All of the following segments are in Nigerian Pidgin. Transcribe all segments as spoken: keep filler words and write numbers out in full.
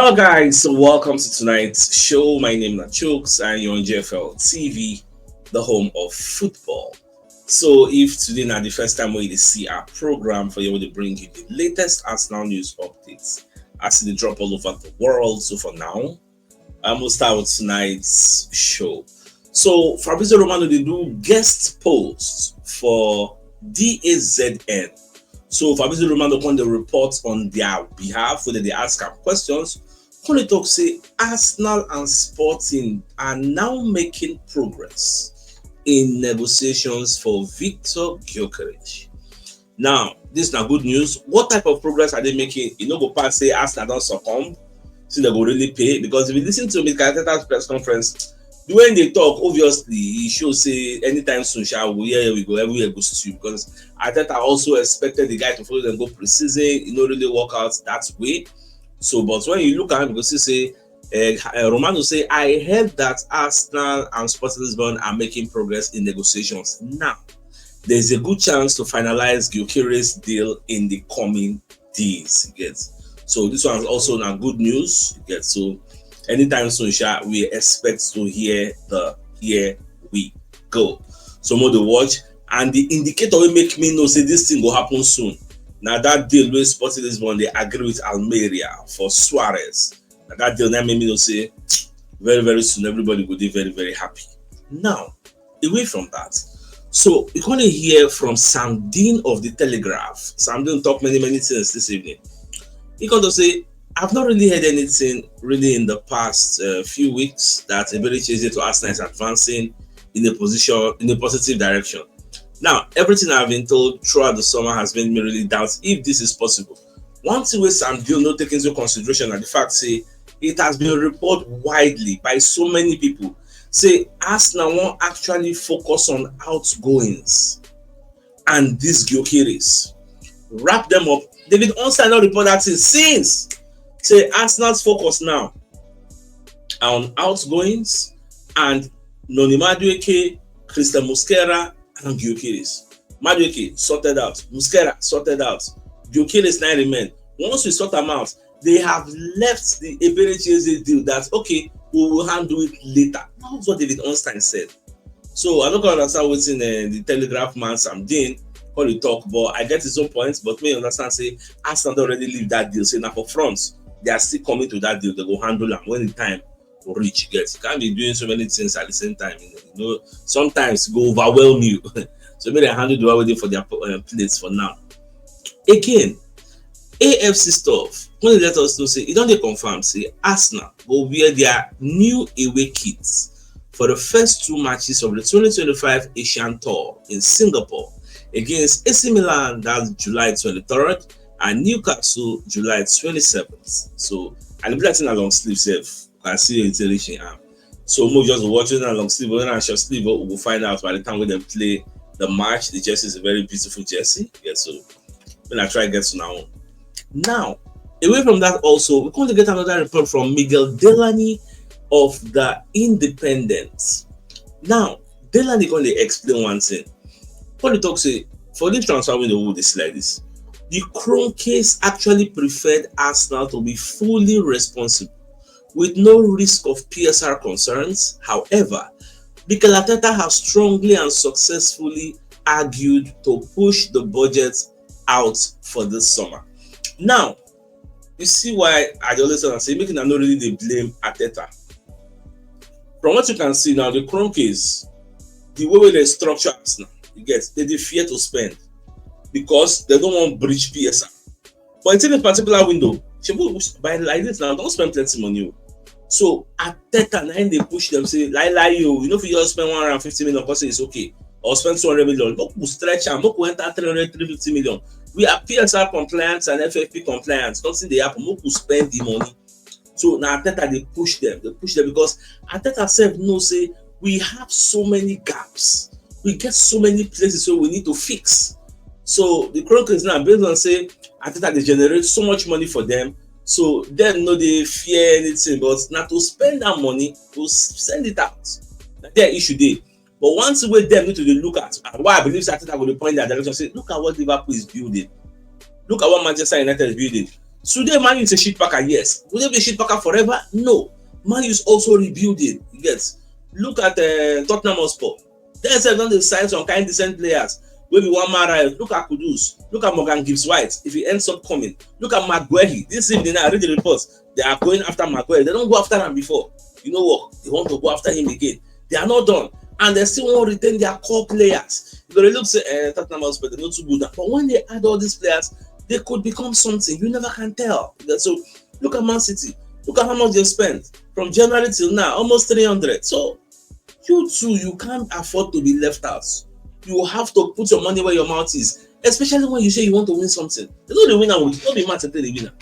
Hello, guys. So welcome to tonight's show. My name is Chooks, and you're on J F L T V, the home of football. So, if today na the first time wey you dey see our program, for here we dey bring you the latest Arsenal news updates as e dey drop all over the world. So for now, I'm gonna start with tonight's show. So Fabrizio Romano dey do guest post for D A Z N. So Fabrizio Romano come dey report on their behalf, whether they ask am questions. Come dey talk say Arsenal and Sporting are now making progress in negotiations for Viktor Gyökeres. Now, this na good news. What type of progress are they making? E no go pass say Arsenal don succumb, so they go really pay. Because if you listen to Mikel Arteta's press conference, the way they talk, obviously, e show say anytime soon, sha, we hear we go everywhere go stew. Because Arteta also expected the guy to follow them go preseason. E no really work out that way. So, but when you look at him, you go see say uh, uh, Romano say, "I heard that Arsenal and Sporting Lisbon are making progress in negotiations. Now, there's a good chance to finalize Gyökeres' deal in the coming days." You get? So this one is also na good news. You get? So anytime soon, sha, we expect to hear the here we go. So more the watch and the indicator will make me know say this thing will happen soon. Now that deal with Sporting Lisbon, they agree with Almeria for Suarez. Na that deal na make me know say very, very soon everybody go dey very, very happy. Now, away from that, so you gonna hear from Sam Dean of the Telegraph. Sam Dean talk many, many things this evening. He come to say, "I've not really heard anything really in the past uh, few weeks that Eberechi Eze to Arsenal is advancing in a position in a positive direction. Now, everything I've been told throughout the summer has made me really doubt if this is possible." One thing wey Sam Dean no take into consideration na the fact say it has been reported widely by so many people say Arsenal wan actually focus on outgoings and this Gyökeres. Wrap them up. David Ornstein don report that thing since. Say Arsenal's focus now on outgoings and Noni Madueke, Christian Mosquera, and Gyökeres. Madueke sorted out, Mosquera sorted out, Gyökeres now remain. Once we sort them out, they have left the Eberechi Eze deal that, "Okay, we will handle it later." That's what David Ornstein said. So I don't understand what's in uh, the Telegraph man Sam Dean call the talk, but I get his own points. But me understand say Arsenal don already leave that deal. Say now for France, they are still coming to that deal. They go handle them when the time reach. Get, you can't be doing so many things at the same time. You know, sometimes go overwhelm you. So maybe they handle the one waiting for their uh, plates for now. Again, A F C stuff. When they let us know, say it don dey confirm say Arsenal go wear their new away kits for the first two matches of the twenty twenty-five Asian Tour in Singapore against A C Milan, that's July twenty-third, and Newcastle, July twenty-seventh. So, and the black thing along sleeve self, you can see it reaching arm. So, mo just watching along sleeve, when I short sleeve, we will find out by the time when they play the match. The jersey is a very beautiful jersey. Yeah, so when I try get to now. Now, away from that also, we come to get another report from Miguel Delaney of the Independent. Now, Delaney going to explain one thing. When he talks say, for this transfer window, who this like this, the Kroenkes actually preferred Arsenal to be fully responsible with no risk of P S R concerns. However, Mikel Arteta has strongly and successfully argued to push the budget out for this summer. Now, you see why I dey always tell am say make una no really dey blame Arteta. From what you can see now, the Kroenkes, the way wey dem structure Arsenal, you get, they dey fear to spend because they don't want breach P S R. But in this particular window, shebu by like this now, don't spend plenty money o. So Arteta na him dey push them say, "Lie lie you, you no fit just spend one hundred and fifty million come say it's okay, or spend two hundred million. Make we stretch am, make we enter three hundred, three fifty million. We are P S R compliant and F F P compliant. Nothing dey happen. Make we spend the money." So na Arteta dey push them, dey push them because Arteta sef know say we have so many gaps. We get so many places wey we need to fix. So the Kroenkes now, based on say Arteta dey generate so much money for them, so dem no dey fear anything, but na to spend that money, to s- send it out. Na their issue dey. But one thing wey dem need to dey look at, and why I believe say Arteta go dey point that direction, say, "Look at what Liverpool is building. Look at what Manchester United is building." Today, Man U is a shit packer, yes. Will they be a shit packer forever? No. Man U is also rebuilding. You get, look at uh, Tottenham Hotspur. They sef don dey sign some kind decent players. Wey be one man right. Look at Kudus. Look at Morgan Gibbs White. If he ends up coming, look at Maguire. This evening, I read the reports. They are going after Maguire. They don't go after him before. You know what? They want to go after him again. They are not done. And they still want to retain their core players. You gotta look say eh, Tottenham Hotspur, they're not too good. But when they add all these players, they could become something. You never can tell. So look at Man City. Look at how much they spent from January till now, almost three hundred. So you too, you can't afford to be left out. You have to put your money where your mouth is, especially when you say you want to win something. They know the winner will not be mad at the winner.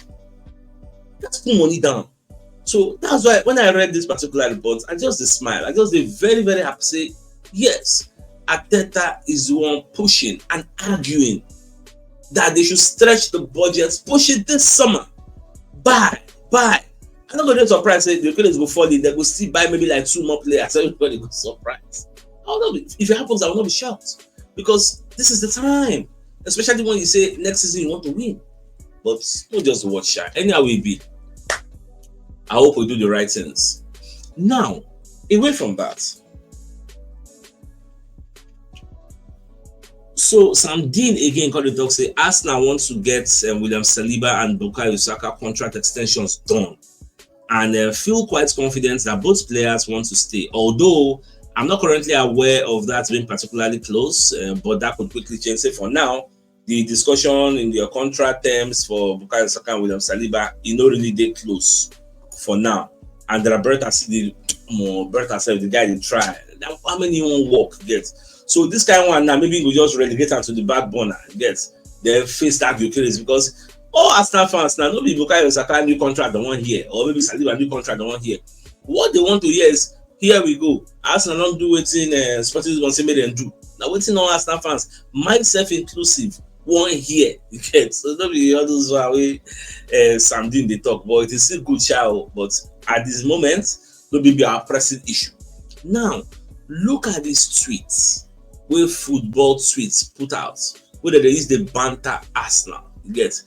Just put money down. So that's why when I read this particular report, I just dey smile. I just dey very, very happy. Say, yes, Arteta is the one pushing and arguing that they should stretch the budget, push it this summer. Buy, buy. I'm not gonna be surprised. Say the players go fall in. They go still buy maybe like two more players. Everybody go surprised. I will not be, if it happens, I will not be shocked because this is the time, especially when you say next season you want to win. But no just watch sha. Anyhow we be, I hope we do the right things. Now, away from that, so Sam Dean again come dey talk say Arsenal want to get um, William Saliba and Bukayo Saka contract extensions done, and uh, feel quite confident that both players want to stay. Although I'm not currently aware of that being particularly close, uh, but that could quickly change. Say for now, the discussion in their contract terms for Bukayo Saka and William Saliba, e no really dey close for now. And there are Berta see the more Berta sef, the guy dey try. Now, how many won't work get? So this kind one now, maybe we just relegate am to the back burner get. Then face that Gyökeres because all Arsenal fans now, no be Bukayo Saka new contract the one here, or maybe Saliba new contract the one here. What they want to hear is, here we go. Arsenal don't do wetin uh, Sporting Lisbon say make dem do. Now wetin all Arsenal fans, myself inclusive, one here. You get, so no be all those one wey uh, Sam Dean dey talk, but it is still good sha o. But at this moment, no be be our pressing issue. Now, look at these tweets wey football tweets put out, wey dem dey use dey banter Arsenal. You get,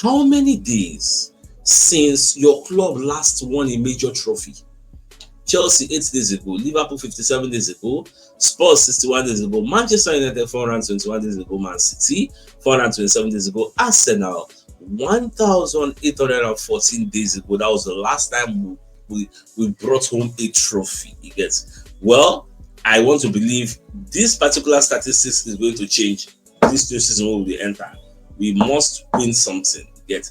how many days since your club last won a major trophy? Chelsea eight days ago, Liverpool fifty-seven days ago, Spurs sixty-one days ago, Manchester United four hundred twenty-one days ago, Man City four hundred twenty-seven days ago, Arsenal one thousand eight hundred fourteen days ago. That was the last time we, we, we brought home a trophy. You get, well, I want to believe this particular statistics is going to change this new season wey we dey enter. We must win something. You get,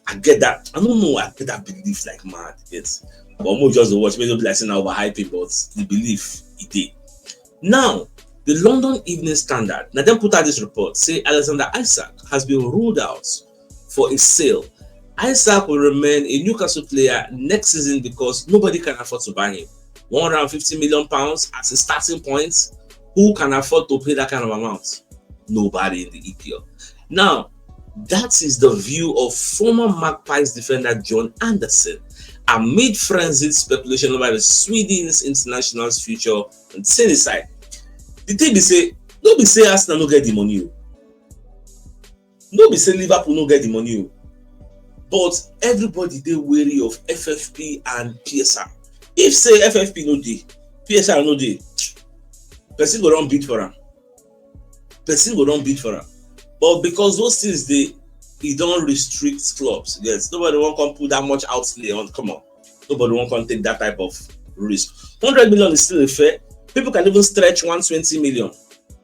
I get that. I don't know. I get that belief like mad. Yes, but I'm just dey watch. Maybe like say na overhyping, but the belief e dey. Now, the London Evening Standard, now dem put out this report say Alexander Isak has been ruled out for a sale. Isak will remain a Newcastle player next season because nobody can afford to buy him. One hundred fifty million pounds as a starting point. Who can afford to pay that kind of amount? Nobody in the E P L. Now, that is the view of former Magpies defender John Anderson amid frenzied speculation over the Sweden's international's future on Sunnyside. The thing be say, no be say Arsenal no get the money o. No be say Liverpool no get the money o. But everybody dey wary of F F P and P S R. If say F F P no dey, P S R no dey, person go don bid for am. Person go don bid for am. But because those things dey, e don restrict clubs. Yes, nobody wan come put that much outlay on. Come on, nobody wan come take that type of risk. Hundred million is still a fair. People can even stretch one twenty million,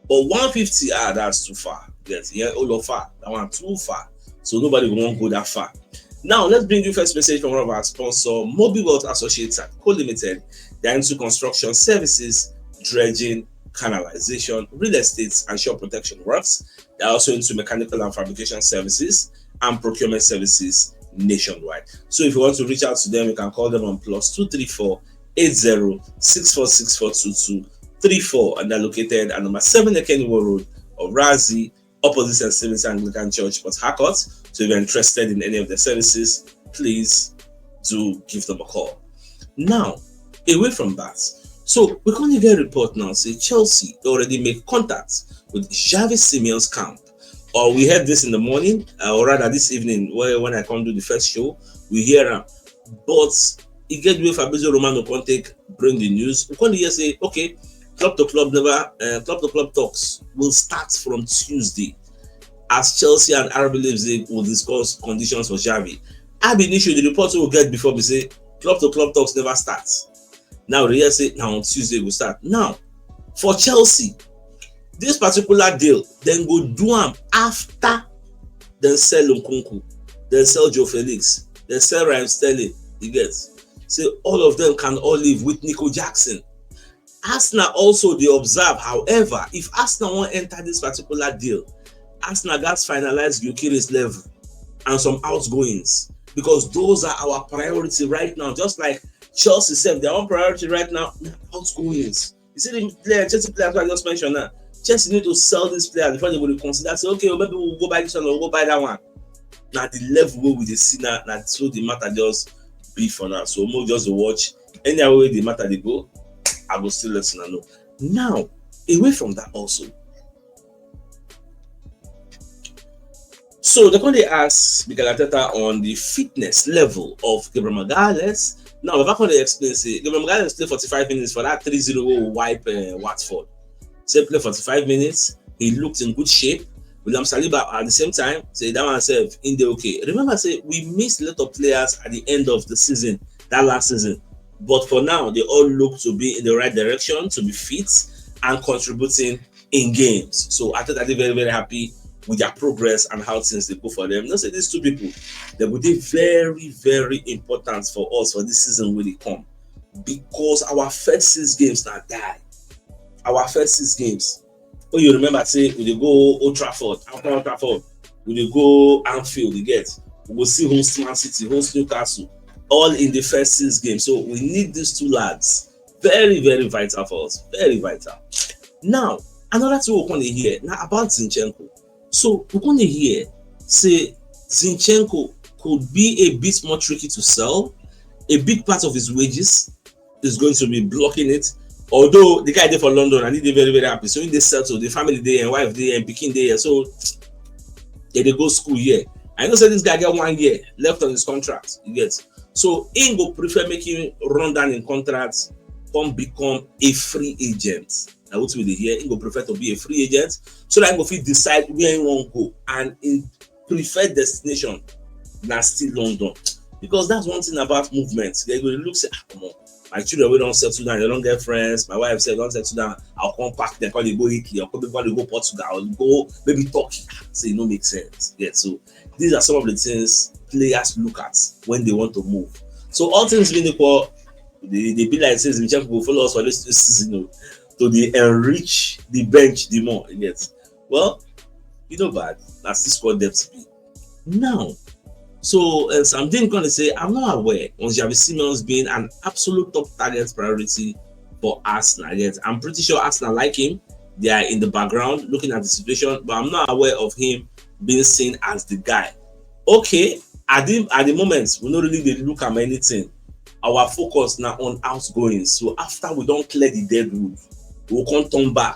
but one fifty, ah, that's too far. Yes, yeah, all of far. That one too far. So nobody go wan go that far. Now let's bring you first message from one of our sponsor, Mobile World Associates Co Limited. They are into construction services, dredging, canalization, real estate, and shore protection works. They are also into mechanical and fabrication services and procurement services nationwide. So if you want to reach out to them, you can call them on plus two three four eight zero six four six four two two three four, and they're located at number seven Ekeniwo Road of Razi, opposite Saint Stephen's Anglican Church, Port Harcourt. So if you're interested in any of their services, please do give them a call. Now, away from that, so we come get report now say Chelsea already make contact with Xavi Simeone's camp or we heard this in the morning, uh, or rather this evening, where when I come do the first show, we hear am. But e get the way Fabrizio Romano come take bring the news. We come dey hear say, okay, club to club never, uh, club to club talks will start from Tuesday, as Chelsea and R B Leipzig will discuss conditions for Xavi. I bin issue the report wey we get before be say club to club talks never start. Now we hear say na on Tuesday e go start. Now, for Chelsea, this particular deal dem go do am after dem sell Nkunku, dem sell Joao Felix, dem sell Raheem Sterling. You get? Say all of them can all leave with Nico Jackson. Arsenal also dey observe, however, if Arsenal wan enter this particular deal, Arsenal gats finalize Gyökeres level and some outgoings, because those are our priority right now. Just like Chelsea sef, their own priority right now na outgoings. You see the player, Chelsea players wey I just mention now, Chelsea need to sell these players before dem go dey consider say, okay, maybe we go buy this one or we go buy that one. Na the level wey we dey see now, na so the matter just be for now. So make we just dey watch. Anyhow wey the matter dey go, I go still let una know. Now, away from that also, so dem come dey ask Mikel Arteta on the fitness level of Gabriel Magalhaes. Now, Baba come dey explain say Gabriel Magalhaes play forty-five minutes for that three zero wey we wipe, uh, Watford. Say play forty-five minutes, he looked in good shape. William Saliba at the same time, say that one sef, im dey okay. Remember say we missed a lot of players at the end of the season, that last season. But for now, they all look to be in the right direction, to be fit and contributing in games. So Arteta dey very, very happy with their progress and how things dey go for them. You know say these two people, dem go dey very, very important for us for this season wey dey come, because our first six games na die. Our first six games. Oh, you remember say we dey go Old Trafford, after Old Trafford, we dey go Anfield, you get? We go see host Man City, host Newcastle, all in the first six games. So we need these two lads. Very, very vital for us. Very vital. Now, another thing we come dey hear na about Zinchenko. So we come dey hear say Zinchenko could be a bit more tricky to sell. A big part of his wages is going to be blocking it. Although the guy dey for London and he dey very, very happy. So he dey settled, the family dey here, wife dey here, pikin dey here. So dem dey go school here. I know say this guy get one year left on his contract, you get? So he go prefer make him run down im contract, come become a free agent. Na wetin we dey hear. He go prefer to be a free agent so that he go fit decide where he wan go, and im preferred destination na still London, because that's one thing about movement. Dem go dey look say, ah, come on, my children wey don settle down, dem don get friends, my wife sef don settle down, I go come pack dem, come dey go Italy, or come dey go Portugal, or go maybe Turkey. Say e no make sense. Yeah, so these are some of the things players look at when they want to move. So all things being equal, e dey be like say Zinchenko go follow us for this season o, to dey enrich the bench the more, you get? Well, e no bad. Na still squad depth be. Now, so, uh, Sam Dean gonna say, I'm not aware on Xavi Simons being an absolute top target priority for Arsenal yet. I'm pretty sure Arsenal like him. They are in the background looking at the situation, but I'm not aware of him being seen as the guy. Okay, at the, at the moment, we no really dey look am anything. Our focus na on outgoing. So after we don clear the dead wood, we go come turn back,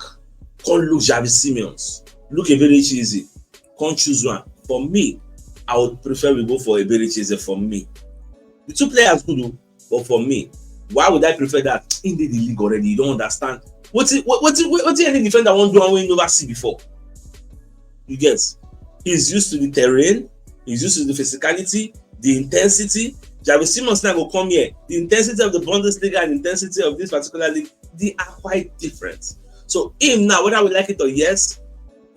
come look Xavi Simons, look Eberechi Eze, come choose one. For me, I would prefer we go for Eberechi Eze for me. The two players good o, but for me, why would I prefer that? He dey the league already, you don't understand. Wetin, wetin, wetin any defender wan do and wey he never see before? You get? He's used to the terrain, he's used to the physicality, the intensity. Xavi Simons now go come here. The intensity of the Bundesliga and intensity of this particular league, they are quite different. So him now, whether we like it or yes,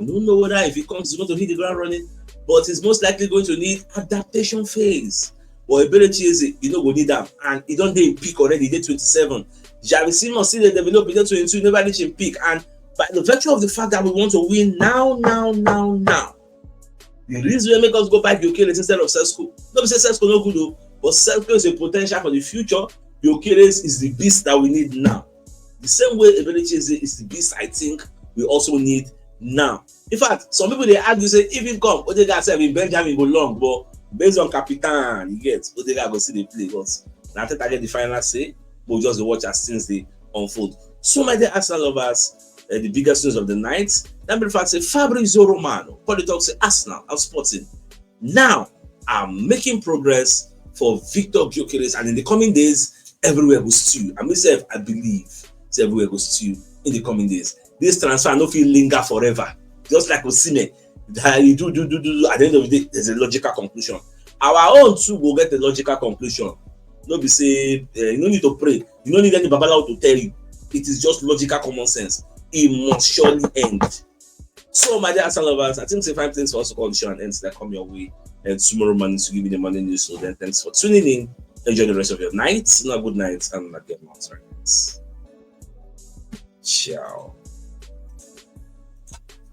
I don't know whether if he comes, he's going to hit the ground running, but he's most likely going to need adaptation phase. But Eberechi Eze, you know, go need am, and he don dey in peak already. He dey twenty-seven. Xavi Simons still dey develop. He dey twenty-two, never reach in peak. And by the virtue of the fact that we want to win now, now, now, now, the reason wey make us go buy Gyökeres instead of Sesko, no be say Sesko no good o, but Sesko is a potential for the future. Gyökeres is the beast that we need now. The same way Eberechi Eze is the beast I think we also need now. In fact, some people dey argue say if he come, Odegaard sef in Benjamin go long, but based on Capitan, you get, Odegaard go still dey play. But na Arteta get the final say, but we just dey watch as things dey unfold. So my dear Arsenal lovers, uh, the biggest news of the night. Then be the fact say Fabrizio Romano, Poli talk say Arsenal and Sporting now are making progress for Victor Gyökeres, and in the coming days, everywhere go stew. And myself, I believe say everywhere go stew in the coming days. This transfer no fit linger forever. Just like Osimhen, that you do, do, do, do, do. At the end of the day, there's a logical conclusion. Our own too will get a logical conclusion. No be say, eh, you no need to pray. You no need any babalawo to tell you. It is just logical common sense. It must surely end. So, my dear Arsenal lovers, I think it's a fine place for us to call the show and end that come your way. And tomorrow morning to give you the morning news. So then, thanks for tuning in. Enjoy the rest of your night. Not good night and not get months right. Ciao.